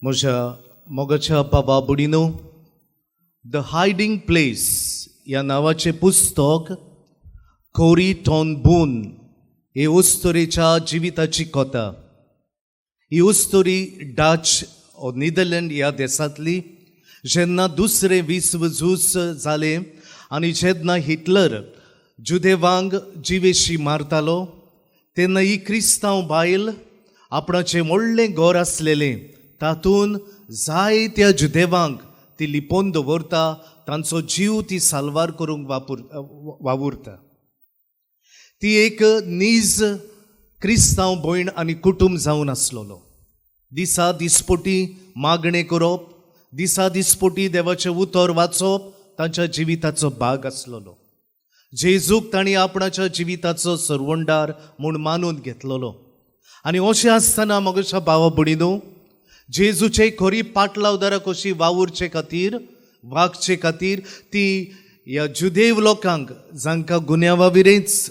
म्हज्या मोगाच्या बाबा भयणीनो, the hiding place ह्या नांवाचें पुस्तक कोरी टॉन बून हे अस्तुरेच्या जिविताची कथा. ही अस्तुरी डच नेदरलँड ह्या देशांतली. जेन्ना दुसरें विश्व झूज जालें आनी जेन्ना हिटलर जुदेवांक जिवेशी मारतालो, तेन्ना ही क्रिस्तांव बायल आपणाचें व्हडलें घर आसलेलें तातूंत जायत्या जुदेवांक ती लिपोवन दवरता. तांचो जीव ती साल्वार करूंक वावुरता. ती एक नीज क्रिस्तांव भयण आनी कुटूंब जावन आसलेलो. दिसा दिसपटी मागणें करप, दिसा दिसपटी देवाचें उतर वाचप तांच्या जिविताचो भाग आसलेलो. जेजूक तांणी आपणाच्या जिविताचो सरवंडार म्हूण मानून घेतलेलो. आनी अशें आसतना, म्हज्या भावा भयणीनो, जेजूचे खरी पाटलावदारां कशी वावुरचे खातीर, वागचे खातीर ती ह्या जुदेव लोकांक, जांकां गुन्यांवा विरेंच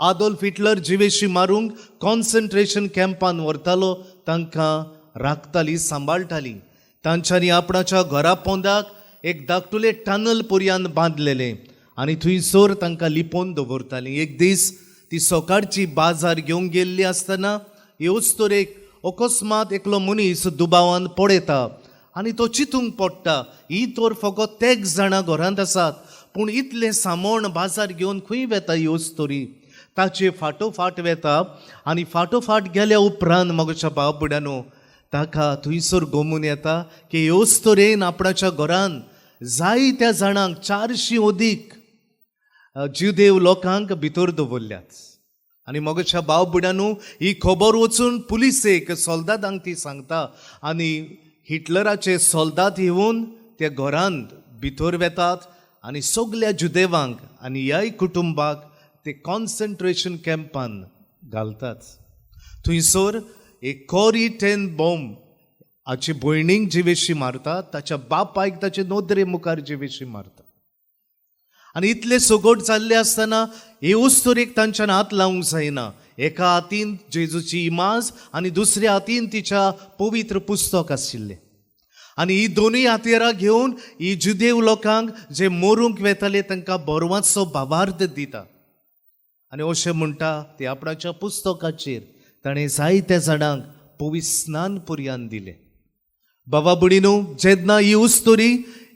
आदोल्फ हिटलर जिवेशी मारूंक कॉन्सन्ट्रेशन कॅम्पान व्हरतालो, तांकां राखताली, सांबाळटाली. तांच्यांनी आपणाच्या घरा पोंदाक एक धाकटुले टनल पर्यान बांदलेलें आनी थंयसर तांकां लिपोवन दवरताली. एक दीस ती सकाळची बाजार घेवंक गेल्ली आसतना हे अस्तुरेक अकस्मात एकलो मनीस दुबावान पळयता आनी तो चिंतूंक पडटा, ही तर फकत तेग जाणां घरांत आसात, पूण इतलें सामण बाजार घेवन खंय वेता ही अस्तुरी? ताचे फाटोफाट वेता आनी फाटोफाट गेल्या उपरांत, म्हज्या भाव भयणांनो, ताका थंयसर गोमून येता की हे अस्तुरेन आपणाच्या घरान जायत्या जाणांक, 400 अदीक जुदेव लोकांक भितर दवरल्यात. आनी म्हज्या भाव भयणांनो, ही खबर वचून पुलिसेक, सोल्दादांक ती सांगता आनी हिटलराचे सोल्दाद येवन त्या घरांत भितर वेतात आनी सगल्या जुदेवांक आनी ह्याय कुटुंबाक ते कॉन्सन्ट्रेशन कॅम्पान घालतात. थंयसर एक कॉरी टेन बॉम हाची भयणीक जिवेशी मारता, ताच्या बापायक ताचे नदरे मुखार जिवेशी मारता. आनी इतले सगट जाल्ले आसतना हे अस्तुरेक तांच्यान हात लावंक जायना. एका हातीन जेजूची इमाज आनी दुसऱ्या हातीन तिच्या पवित्र पुस्तक आशिल्लें आनी ही दोनूय हातयारां घेवन ही जुदेव लोकांक जे मरूंक वेताले तांकां बरवाचो भावार्थ दिता आनी अशें म्हणटा, ती आपणाच्या पुस्तकाचेर ताणें जायत्या जाणांक पवित्र स्नान पर्यान दिलें. बाबा भयणीनो, जेन्ना ही अस्तुरी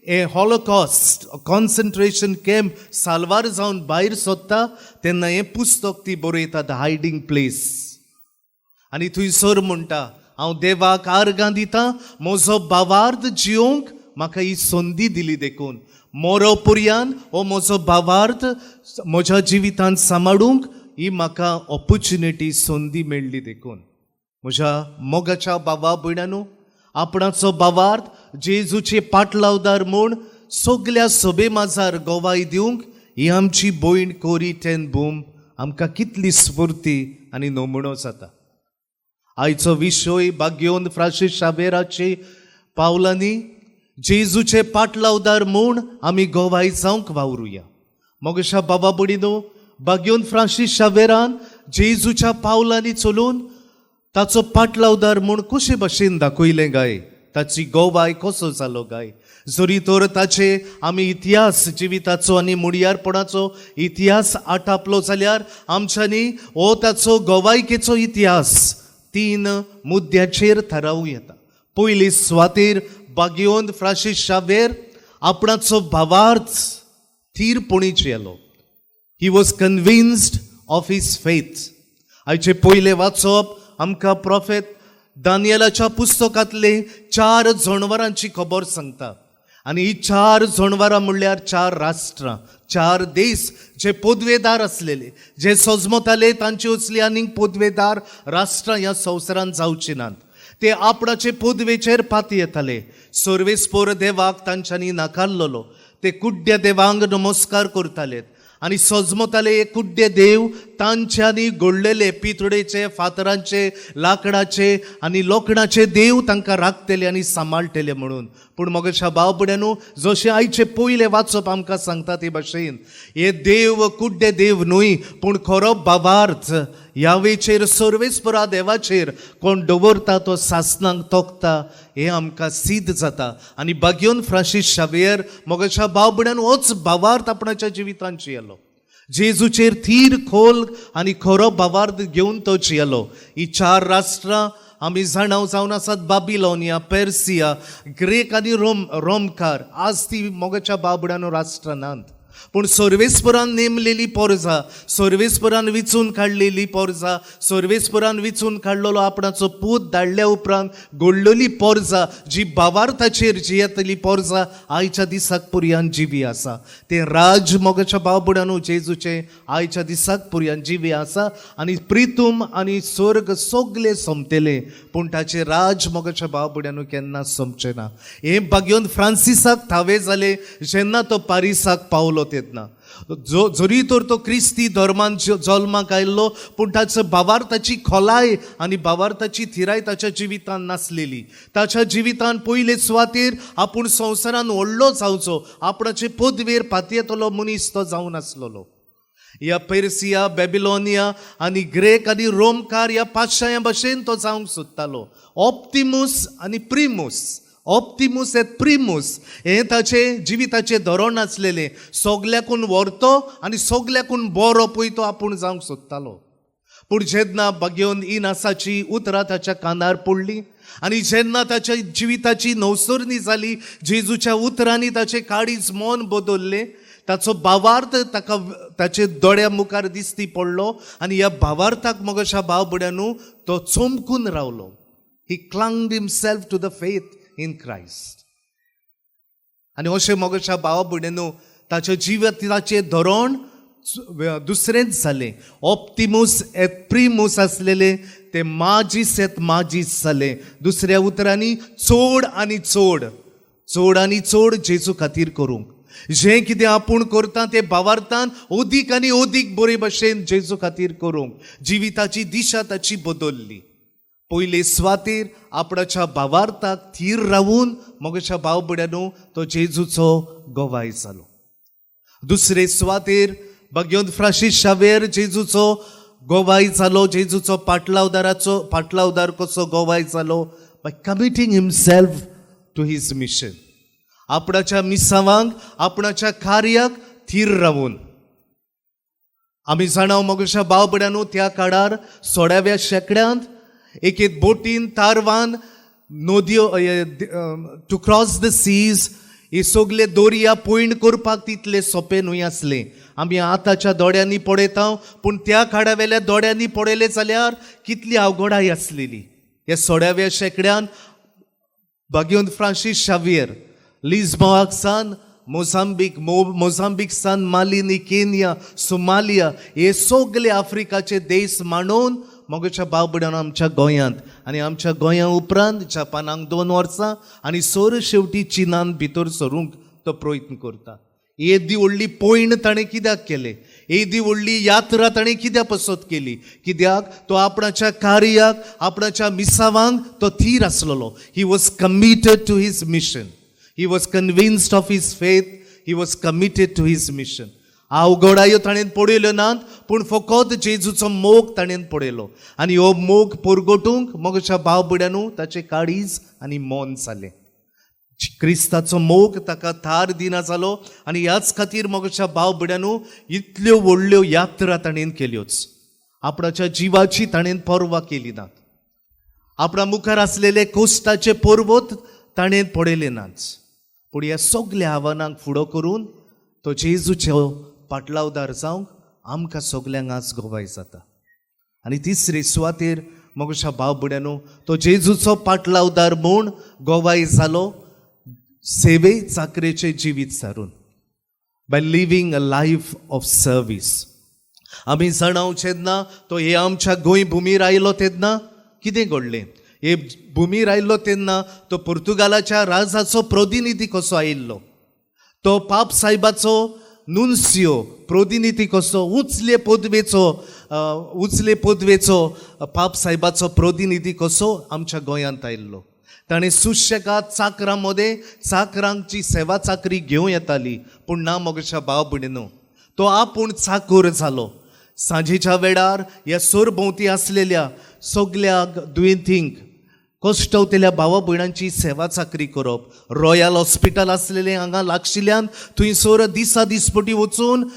हे हॉलोकॉस्ट कॉन्सन्ट्रेशन कॅम्प साल्वार जावन भायर सोदता, तेन्ना हें पुस्तक ती बरयता, the hiding place. आनी थंयसर म्हणटा, हांव देवाक आर्गां दिता, म्हजो भावार्थ जियोंक म्हाका ही संदी दिली देखून. मोरो पर्यान हो म्हजो भावार्थ म्हज्या जिवितांत सांबाळूंक ही म्हाका ऑपोर्चुनिटी, संदी मेळ्ळी देखून. म्हज्या मोगाच्या बाबा भयणांनो, आपणाचो भावार्थ जेजूचे पाटलावदार म्हूण सगल्या सभे माजार गवाय दिवंक ही आमची भयण कोरी टेन बूम आमकां कितली स्फूर्ती आनी नमुनो जाता. आयचो विशय, बाग्योन फ्रांसीस शावेराचे पावलांनी जेजूचे पाटलावदार म्हूण आमी गवाय जावंक वावरुया. मोगेशा बाबा भयणीनो, बाग्योन फ्रांसीस शावेरान जेजूच्या पावलांनी चलून ताचो पाटलावदार म्हूण कशे भशेन दाखयलें गाय, ताची गवाय कसो जालो गाय? जरी तर ताचे आमी इतिहास जिविताचो आनी मुडयारपणाचो इतिहास आटापलो जाल्यार आमच्यांनी हो ताचो गवायकेचो इतिहास तीन मुद्द्याचेर थारावं येता. पयली सुवातेर बागियोन फ्रांसीस शावेर आपणाचो भावार्थ थीरपणी जियेलो. He was convinced of his faith. आयचे पयलें वाचप आमकां प्रोफेत दानियलाच्या पुस्तकांतले चार जनावरांची खबर सांगता. आनी ही चार जनावरां म्हणल्यार चार राष्ट्रां, चार देश जे पदवेदार आसलेले, जे सजमताले तांचे असली आनीक पदवेदार राष्ट्रां ह्या संवसारांत जावची नात. ते आपणाचे पदवेचेर पाती येताले. सर्वेस्पोर देवाक तांच्यांनी नाकारलेलो. ते कुड्ड्या देवांक नमस्कार करताले आनी सजमताले हे कुड्डे देव तांच्यांनी घडलेले पितुळेचे, फातरांचे, लांकडाचे आनी लोखणाचे देव तांकां राखतले आनी सांबाळटले म्हणून. पूण मोगाच्या भाव भयणांनो, जशें आयचे पयलें वाचप आमकां सांगता ते भाशेन, हे देव कुड्डे देव न्हय, पूण खरो भावार्थ यावेचेर, सर्वेस्परा देवाचेर कोण दवरता तो सासनाक तोखता हें आमकां सिद्ध जाता. आनी बाग्योन फ्रांसीस शावियर मोगाच्या भाव भयणांनो होच भावार्थ आपणाच्या जिवितांत जियेलो. जेजूचेर थीर, खोल आनी खरो भावार्थ घेवन तो जियेलो. ही चार राष्ट्रां आमी जाणाव जावन आसात, बाबिलोनिया, पेर्सिया, ग्रेक आनी रोमकार. आज ती मोगाच्या भाव भयणांनो राष्ट्रां नात, पूण सर्वेस्परान नेमलेली पोरजा, सर्वेस्परान विचून काडलेली पोरजा, सर्वेस्परान विचून काडलेलो आपणाचो पूत धाडल्या उपरांत घडलेली पोरजा, जी भावार्थाचेर जियेतली पोरजा आयच्या दिसाक पुरयान जिवी आसा. तें राज मोगाच्या भाव भयणांनो जेजूचें आयच्या दिसाक पुरयान जिवी आसा आनी प्रितूम आनी स्वर्ग सगळे सोंपतले, पूण ताचें राज मोगाच्या भाव भयणांनो केन्ना सोंपचें ना. हें बाग्योन फ्रांसिसाक थावें जालें जेन्ना तो पारिसाक पावलो तेन्ना. जो जरी तर तो क्रिस्ती धर्मान जल्माक आयिल्लो, पूण ताचो भावार्थाची खोलाय आनी भावार्थाची थिराय ताच्या जिवितान नासलेली. ताच्या जिवितान पयले सुवातेर आपूण संवसारान व्हडलो जावचो, आपणाचे पदवेर पातयेतलो मनीस तो जावन आसलेलो. ह्या पेर्सिया, बेबिलोनिया आनी ग्रेक आनी रोमकार ह्या पातशायां भशेन तो जावंक सोदतालो. ऑप्तिमूस आनी प्रिमूस, ऑप्तिमूस एत प्रिमूस हें ताचें जिविताचें धोरण आसलेलें. सगल्याकून व्हरतो आनी सगल्याकून बरो पळय तो आपूण जावंक सोदतालो. पूण जेन्ना बागेवन इनासाची उतरां ताच्या कानार पडलीं आनी जेन्ना ताच्या जिविताची नवसरणी जाली, जेजूच्या उतरांनी ताचें काळीज मन बदललें, ताचो भावार्थ ताका ताचे दोळ्या मुखार दिसती पडलो आनी ह्या भावार्थाक मोगाच्या भाव भयणांनो तो चमकून रावलो. He clung himself to the faith in Christ. आनी अशें मोगाच्या भावा भयणांनो ताच्या जिविताचें धोरण दुसरेंच जालें. ऑप्तिमूस एत प्रिमूस आसलेले ते माजीस एत माजीस जालें. दुसऱ्या उतरांनी चड आनी चड, चड आनी चड जेजू खातीर करूंक, जें कितें आपूण करता तें भावार्थान अदीक आनी अदीक बरे भशेन जेजू खातीर करूंक जिविताची दिशा ताची बदलली. पयले सुवातेर आपणाच्या भावार्थाक थीर रावून मोगाच्या भाव भयणांनो तो जेजूचो गवाय जालो. दुसरे सुवातेर बाग्योन फ्रांसीस शावेर जेजूचो गवाय जालो, जेजूचो पाटलावदार कसो गवाय जालो, by committing himself to his mission. आपणाच्या मिसावांक, आपणाच्या कार्याक थीर रावून. आमी जाणा मोगाच्या भाव भयणांनो, त्या काळार 16व्या शेंकड्यांत एक एक बोटीन, तारवान नदयो टू क्रॉस the seize, हे सगले दोरया पयण करपाक तितले सोंपें न्हय आसलें. आमी आतांच्या दोळ्यांनी पळयता, पूण त्या काळा वेल्या दोळ्यांनी पळयलें जाल्यार कितली अवघडाय आसलेली. ह्या 16व्या शेंकड्यान बाग्योन फ्रांसीस शावियर लिस्बोआक सान मोजांबीक, मोजांबीक सान मालिनी, केनिया, सोमालिया हे सगले आफ्रिकाचे देश मांडून मोगाच्या भाव भयणांनो आमच्या गोंयांत आनी आमच्या गोंया उपरांत जपानाक 2 वर्सां आनी सर शेवटी चिनान भितर सरूंक तो प्रयत्न करता. येदी व्हडली पयण ताणें कित्याक केलें? येदी व्हडली यात्रा ताणें कित्याक पसत केली? कित्याक तो आपणाच्या कार्याक, आपणाच्या मिसावांक तो थीर आसलेलो. He was committed to his mission. He was convinced of his faith. He was committed to his mission. अवघडायो ताणें पळयल्यो नात, पूण फकत जेजूचो मोग ताणें पळयलो आनी हो मोग परगटूंक मोगाच्या भाव भयणांनो ताचें काळीज आनी मन जालें. क्रिस्ताचो मोग ताका थार दिना जालो आनी ह्याच खातीर मोगाच्या भाव भयणांनो इतल्यो व्हडल्यो यात्रा ताणें केल्योच. आपणाच्या जिवाची ताणें पर्वा केली ना. आपणा मुखार आसलेले कोश्टाचे पर्वत ताणें पळयले नाच, पूण ह्या सगल्या आव्हानांक फुडो करून तो जेजूचो पाटलावदार जावंक आमकां सगल्यांक आज गवाय जाता. आनी तिसरे सुवातेर मोगाच्या भाव भयणांनो तो जेजूचो पाटलावदार म्हूण गवाय जालो सेवे चाकरेचें जिवीत सारून, by living a life of service. आमी जाणाव, जेन्ना तो हे आमच्या गोंय भुमीर आयलो तेन्ना कितें घडलें. हे भुमीर आयलो तेन्ना तो पुर्तुगालाच्या राजाचो प्रतिनिधी कसो आयिल्लो. तो पाप साहेबाचो नुन्सियो प्रतिनिधी कसो उचले पदवेचो पाप साहेबाचो प्रतिनिधी कसो आमच्या गोंयांत आयिल्लो. ताणें सुशेगाद चाकरां मदें चाकरांची सेवा चाकरी घेवं येताली, पूण ना मोगेच्या भाव भयणीनो, तो आपूण चाकूर जालो. सांजेच्या वेळार ह्या सरभोंवती आसलेल्या सगल्या दुयेंतींक कश्टवतेल्या भावा भयणांची सेवा चाकरी करप. रॉयल हॉस्पिटल आसलेलें हांगा लागशिल्ल्यान थंयसर दिसा दिसपटी वचून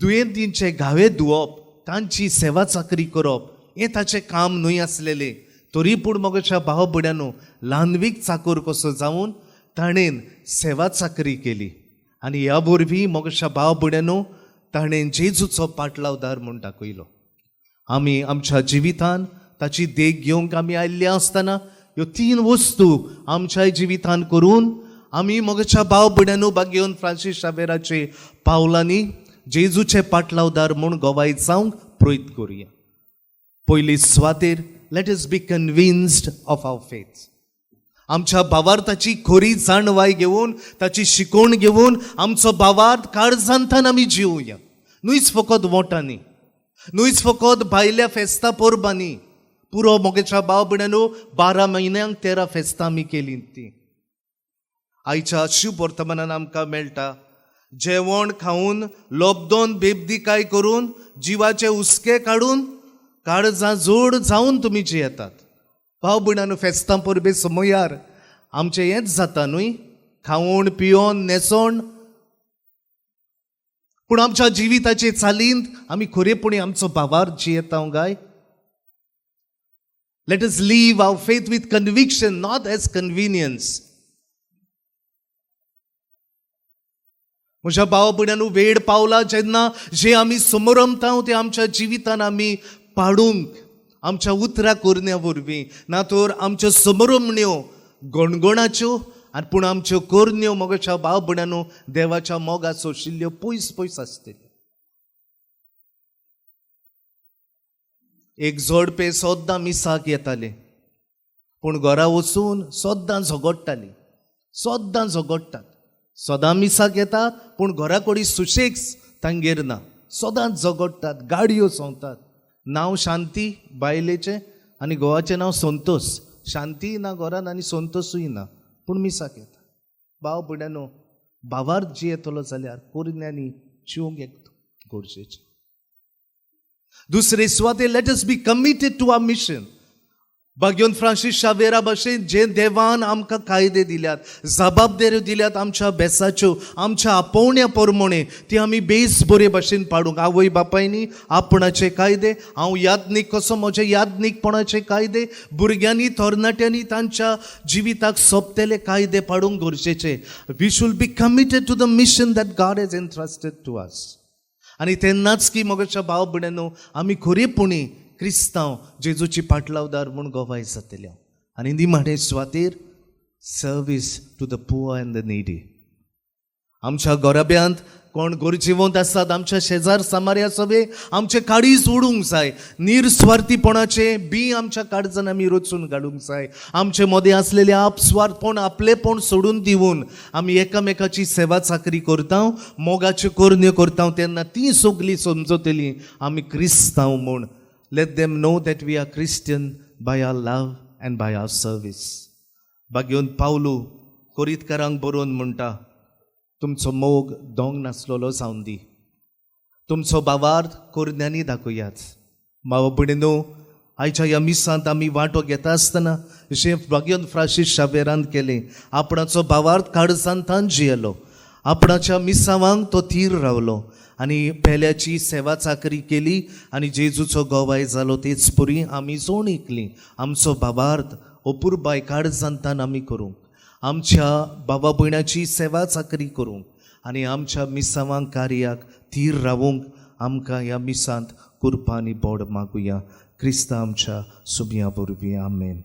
दुयेंतींचे घावे धुवप, तांची सेवा चाकरी करप हें ताचें काम न्हय आसलेलें. तरी पूण मोगेच्या भाव भयणांनो ल्हानवीक चाकूर कसो जावन ताणें सेवा चाकरी केली आनी ह्या वरवीं मोगेच्या भाव भयणांनो ताणें जेजूचो पाटलावदार म्हूण दाखयलो. आमी आमच्या जिवितान ताची देख घेवंक आमी आयिल्ले आसतना ह्यो तीन वस्तू आमच्या जिवितान करून आमी मोगेच्या भाव भयणांनो बागेवन फ्रांसीस शावेराचे पावलांनी जेजूचे पाटलावदार म्हूण गोवाय जावंक प्रयत्न करुया. पयली सुवातेर let us be convinced of our faith. आमच्या भावार्थाची खरी जाणवाय घेवन ताची शिकवण घेवन आमचो भावार्थ काळजांतान आमी जिवया, न्हूच फकत वोटांनी, न्हूच फकत भायल्या फेस्तां परबांनी. पुरो मोगेच्या भाव भयणांनो 12 म्हयन्यांक 13 फेस्तां आमी केलीं तीं. आयच्या शुभ वर्तमानान आमकां मेळटा जेवण खावन लोबदोन बेबदिकाय करून जिवाचे हुस्के काडून काळजां जोड जावन तुमी जियेतात. भाव भयणांनो फेस्तां परबे समयार आमचें हेंच जाता न्हय, खावण पियोन न्हेसोण, पूण आमच्या जिविताचे चालींत आमी खरेपणी आमचो भावार्थ जियेता काय? Let us live our faith with conviction, not as convenience. म्हज्या भाव भयणांनो वेळ पावला जेन्ना जे आमी समरमता ते आमच्या जिवितान आमी पाडूंक आमच्या उतरां करण्या वरवीं, ना तर आमच्यो समरमण्यो गणगणाच्यो आनी पूण आमच्यो करण्यो मोगाच्या भाव भयणांनो देवाच्या मोगा सोशिल्ल्यो पयस पयस आसतल्यो. एक जोडपें सद्दां मिसाक येतालें, पूण घरा वचून सद्दां झगडटालीं, सद्दां झगडटात. सदां मिसाक येतात पूण घरा कडेन सुशेग तांगेर ना, सदांच झगडटात, गाडयो सोंवतात. नांव शांती बायलेचें आनी घोवाचें नांव संतोष. शांती ना घरान आनी संतोषूय ना, पूण मिसाक येता. भाव भयणांनो भावार्थ जियेतलो जाल्यार कोरण्यांनी जिवंक एक गरजेचें. दुसरे सुवातेर let us be committed to our mission. बाग्योन Francis शावेरा भशेन जे देवान आमकां कायदे दिल्यात, जबाबदाऱ्यो दिल्यात आमच्या बेसाच्यो, आमच्या आपोवण्या प्रमाणे ती आमी बेस बरे भशेन पाडूंक. आवय बापायनी आपणाचे कायदे, हांव यादनीक कसो म्हजे यादनीकपणाचे कायदे, भुरग्यांनी तरणाट्यांनी तांच्या जिविताक सोंपतले कायदे पाडूंक गरजेचे. We should be committed to the mission that God has entrusted to us. आनी तेन्नाच की मोगाच्या भाव भयणांनो आमी खरेपणी क्रिस्तांव जेजूची पाटलावदार म्हूण गोवाय जातले. आनी निमाणे सुवातेर service to the poor and the needy. आमच्या घराब्यांत कोण गरजेवंत आसात, आमच्या शेजार सामार्या सवे आमचे काळीज उडूंक जाय, निरस्वार्थीपणाचें बी आमच्या काळजान आमी रचून घालूंक जाय. आमचे मदें आसलेले आपस्वार्थपण आपलेपण सोडून दिवन आमी एकामेकाची सेवा चाकरी करता, मोगाच्यो करण्यो करता, तेन्ना ती सगळीं समजतलीं आमी क्रिस्तांव म्हूण. Let them know that we are Christian by our love and by our service. बागेवन Pavlu कोरीतकारांक बरोवन म्हणटा, तुमचो मोग दोंग नासलेलो जावन दी, तुमचो भावार्थ करण्यांनी दाखयात. भाव भयणीनो आयच्या ह्या मिसांत आमी वांटो घेता आसतना जशें बागेवन फ्रांसीस शावेरान केलें, आपणाचो भावार्थ काळजांतान जियेलो, आपणाच्या मिसावांक तो थीर रावलो आनी पेल्याची सेवा चाकरी केली आनी जेजूचो गोवाय जालो. तेच परी आमी जोण ऐकली आमचो भावार्थ अपुरबाय काळजांतान आमी करूंक, आमच्या बाबा भयणाची सेवा चाकरी करूंक आनी आमच्या मिसावांक कार्याक थीर रावूंक आमकां ह्या मिसांत कुरपा आनी बोड मागुया. क्रिस्ता आमच्या सुबया वरवीं, आमेन.